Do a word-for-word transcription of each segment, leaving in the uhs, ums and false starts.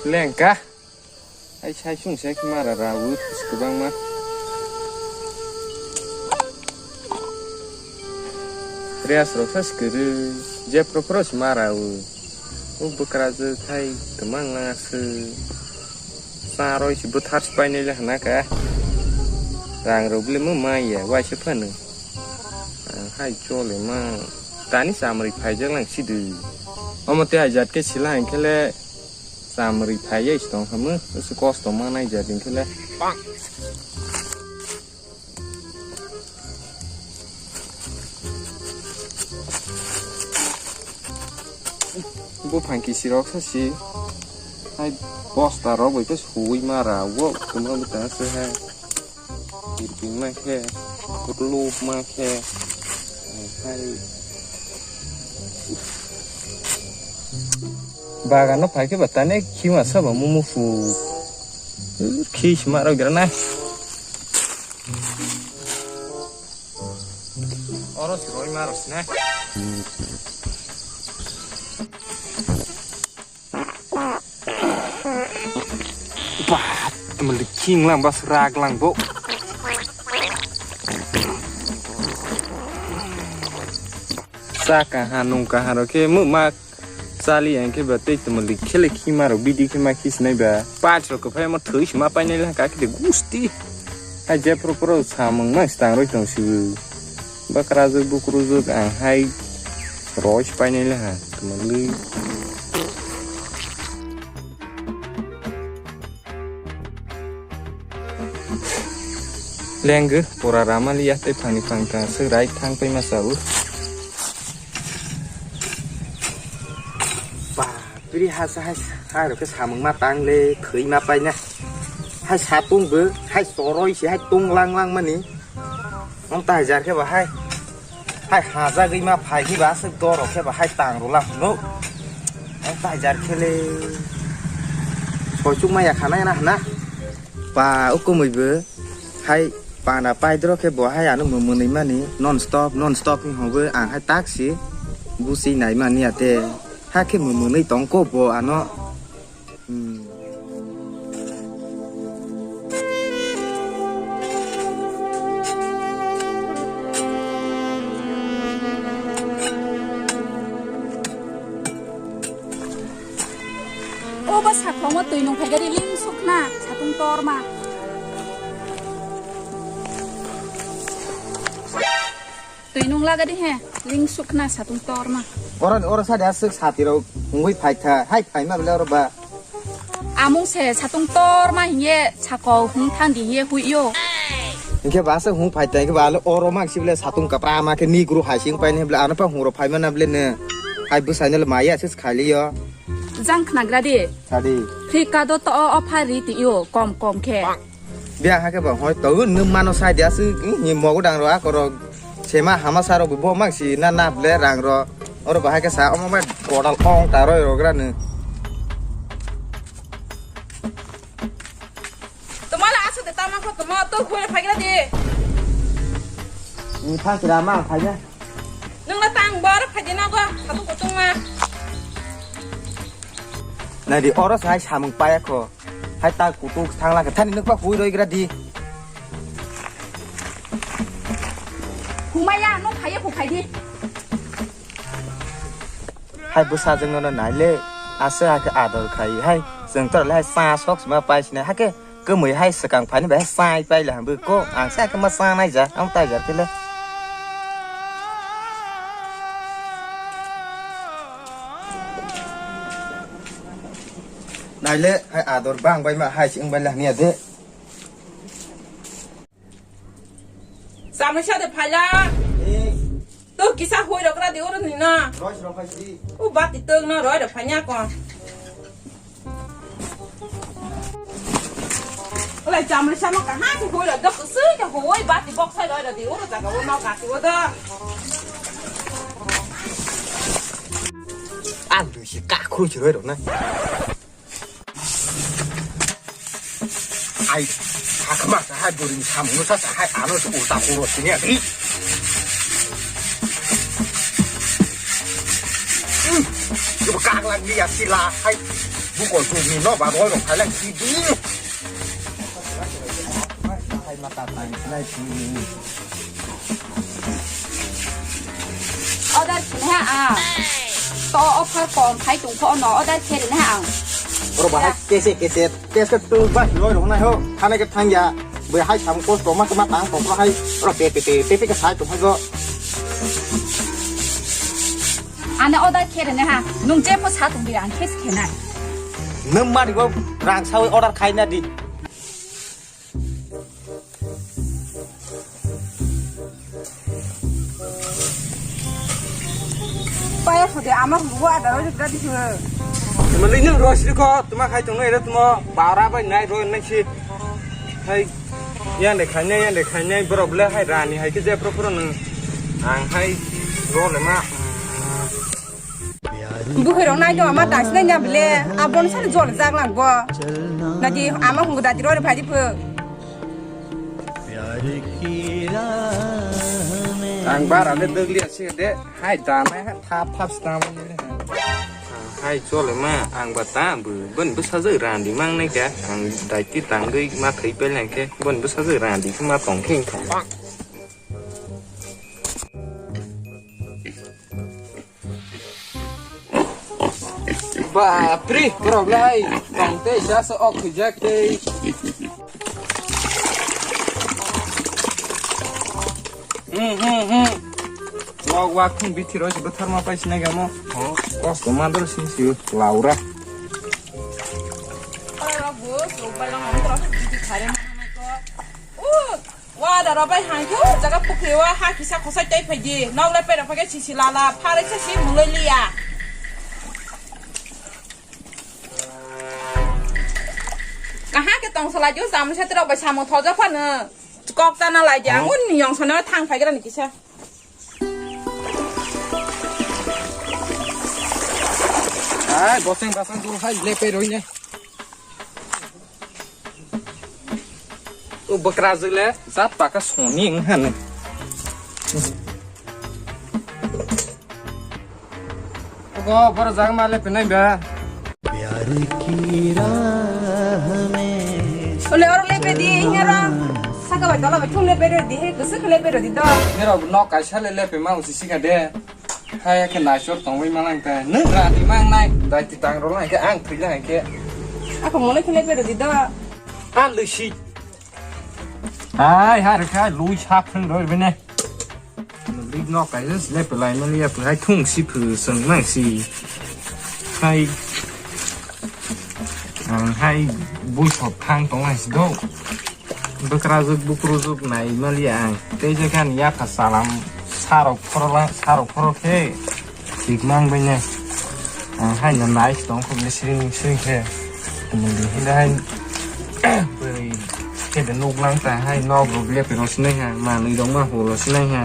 Lengka. Ai sai sung se mara rawi kwbangma. Rest rok sa kwrwi, jeb rok phoro se mara o. O bwkra je khai twmang lang se. Sa roi se bwthar se painai le hana ka. Rang rok bile mo maya, waisa phano. Ang hai chole ma. Tani chamri phaijak lang sidi. Omo te ajat ke sila hingkhe le chamri phaiya se tong kha mo. Ese kosto ma nai jat hingkhe le. Buphang kisirok sa si. Hai bosta rok bai khe suwi mara wo tuma bwtang se hai. Kirping ma khe, kutlup ma khe. Hai. Bagan no phai khe ba tane khima sa ba mumu fu. Khi sima rok gira na. Oro si roi ma rok si na. Ba, temen liking lang bas rag lang bo. Sa kaha nung kaha rok khe muk mak. Chali ang khe ba tei tongmoli khele khima rok bidi khe ma khi sinai ba. Pach rok kwphai ma thwi sima painai lang ka khe gusti. Hai jepro pro samung ma stang roi tong si. Bakra jok bukru jok ang hai roi si painai lang ha tongmoli. Lenggo pora ramali ya tei phangni phangtang se rai thang pai ma sa u. Ba, piri hasa hai, hai rok khe samung ma tang le, khwi ma pai na. Hai satung bo, hai soroi se, hai tung lang lang mani. Nong ta hajar khe ba hai. Hai hajagwi ma phai khe ba aswk dorok khe ba hai tang rwla hwno. Nong ta hajar khe le. Soichuk ma ya khana na hwna. Ba, o kumui bo. Hai pana paidro khe bo hai ano mwnwi mani non stop, non stop ni hobo ang hai taksi busi nai mani ate. Hakhe mwnwi tongko bo ano. Hmm. O ba saklongo twi nung phaigari ling sukna satung torma. Twi nung lagadi he, ling sukna satung torma. Oro, oro sadi aswk sati rok hungwi phaikha, hai phaima bele oro ba. Amung se satung torma hinge sako hung thang di hinge hui yo. Hinge ba aswk hung phaikha, hinge ba oro mang si bele satung kapra ma khe ni guru hai sing pai ni bele ano pa hung ro phaima na bele ne. Hai bwsai no le maya se khali yo. Jang khnagra di. Sadi. Free ka do to o, o pha ri ti yo, kom kom khe. Bia hakhe ba hoi to nung mano sai dia su ni mogo dang ro akoro sema hama saro bo mang si na na ble rang ro oro ba hakhe sa omo bai kodal ong ta roi ro gra ni. Toma la asu de tama ko toma to hoi phagra de. Ni pha sira ma phaja. Nung na tang bor phaji na go satu kutung ma. Nadi oro sai samung paya ko. Hai ta kutuk thang la ka thani nuk pa hui roi gra di. Humaya no phaya khu phai di. Hai bwsa jeng no nai le ase ha khe ador khai hai jeng tor le hai sa sok ma pai sine ha khe kwmui hai swkang phai ni bai sai pai le ham bu ko ang sa khe ma sa nai ja am tai ja khe le. Naile hai ador bang bai ma hai si wng bai la hania de. Samai sa de phaila. Eh. To kisa hoi rok ra de oro ni na. Roi rok phai si. U bati tong na roi rok phanya ko. Olai chamri sama kaha si hoi rok dok su ke hoi bati bok sai roi rok de oro jaga o no gati o do. Ang tu si ka khru si roi rok na. Ai, hakma sa hai buri samung sa sa hai ano se ulta khoro sini ati. Ibu kak lagi ya sila hai. Buko sumi no ba roi rong thailang sidi. Hai mata tai sinai sini. Order khe ha ang. To offer kom khai tong kho no order khe ri ha ang. Oro bahai kese kese kese tu ba roi rong nai ho. Thane ke thang ya. Bui hai sam kosto ma ma tang kok hai ro pe pe pe pe pe ka sai to phago. Ane order khe rene ha. Nung je pho sa tong di ang khe khe nai. Nung ma di bo rang sawi order khai na di. Paya khode amar bubu adaro jikra dikhe. Tuma lini rosri ko tuma khai tongno ere tuma bara bai nai ro nai si. Hai yang de khainai yang de khainai borok le hai rani hai ke je pro pro nung ang hai ro le ma. Bukhai rok nai do ama dasi nai nya bele abon sani jol jak lang bo. Nadi ama hungu dadi ro re phai di pho. Ang bara le dagli asi de hai da nai hai thap thap stam. Hai chole ma ang ba ta bu bon bu sa jai randi mang nai ka ang dai ti tang dui ma thai pe lang ke bon bu sa jai randi ma tong khing thong. Bapri, borok lai tong tei jasa ok khujak tei. Hmm, hmm, hmm. Wak wak khun bithi roi se bwthar ma pai sinai gamo. Ho, kosto mandor sin si laura. Ora bu, so palang ang tro bithi khare ma ko. Uh, Wa da robai hangkhe o jaga pukhri o ha kisa khosai tai phaidi. Nok le pero phage sisi lala, pharai se si mulai liya. Kaha ke tong salai jo, sam se tro bai samung thoja phano. Kok ta na lai ja, ngun yong sono thang phai gra ni kisa. Ai, boseng basang dul hai le pe roi ne. O bwkrajwk le jat paka soni wng hano. Ogo borok jagma le penai ba. Ole oro le pedi hero. Saka bai dola bai thum le pedi he kusuk le pedi do. Hero nok kaisa le le pema usi sika de. Hai, khe naisor tongwi manang ta. Nwng rani mangnai. Dai ti tang rwla hwnkhe ang thwila hwnkhe. Ako mole khwlai pero di do. A lusi. Hai, har kha lui sak thang roi bene. Lui nok kai le pelai mali ya pelai thung si phu sung nang si. Hai. Ang hai bui thop thang tong nai si do. Bwkrajwk bukrujwk nai maliya ang. Tei je khe ani yapha salam sarok phorola, sarok phoro khe thik mang bai nai. Ang hai no nai tong khum ni sring sring khe. Tumuli hino hai bwrwi khe de nuk lang ta hai nok rok le pero sinai ha, manwi rok ma holo sinai ha.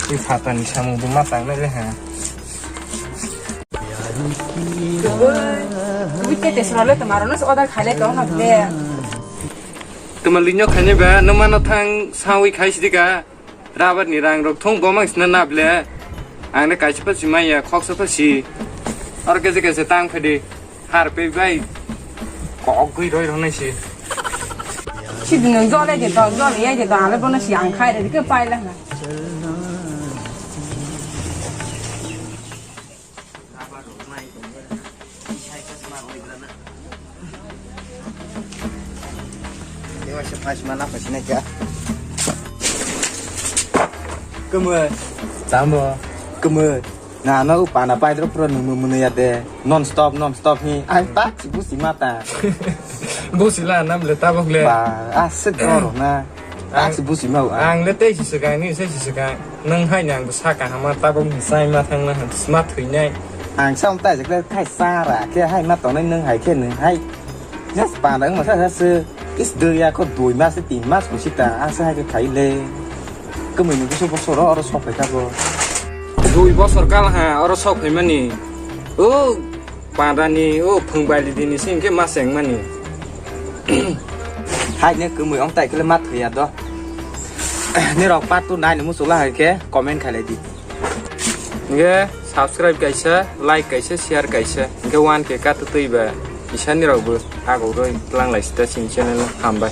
Tei phatani samung bo ma tang nai le ha. Ui, ui, tete sura le tomaro no order khai le tong ha le. Tuma linyo khaini ba, no mano thang sawi khai sidi ka. Rabar ni rang rok thong bomang sina na ble. Ang ne kaisa pasi maya, khoksa pasi. Or kese kese tang phedi. Har pe bai. Kok gui roi rong nai si. Sidi nang jole je to, jole ye je to, ale bono si ang khai re ke pai la na. Kemwe. Tamo. Kemwe. Na no pana pai dro pro nung munu ya de. Non stop, non stop hi. Ai tak si busi mata. Busi la nam le tabok le. Ba, ah, se doro na. Ang, busi mau, ah. Ang le tei si swkang ni, se si swkang. Nang hai nang sa kaham ma tabok ni sai ma thang na han sma thwi nai. Ang sa um tai jek le khai sa ra, khe hai ma tongnai nang hai khe nang hai. Just pa nang ma sa sa se. Is de ya ko dui mas, tin mas ko sita, a sa hai khe khai le. Kemui ni kusu bosoro oro sok phai ka bo. Dui bosor kal ha, oro sok phai mani. O, Padani o phung baili dini se hwnkhe ma chengmani. Hai ne kwmwi ong tai khle ma thwiya do. Nirok part two nai ni muchula hai khe comment khailai di. Hwnkhe Subscribe kaisa, like kaisa, share kaisa. Hwnkhe one K katwtwi ba isani rokbo agurwi tlanglai sita chini channel o. Hambai.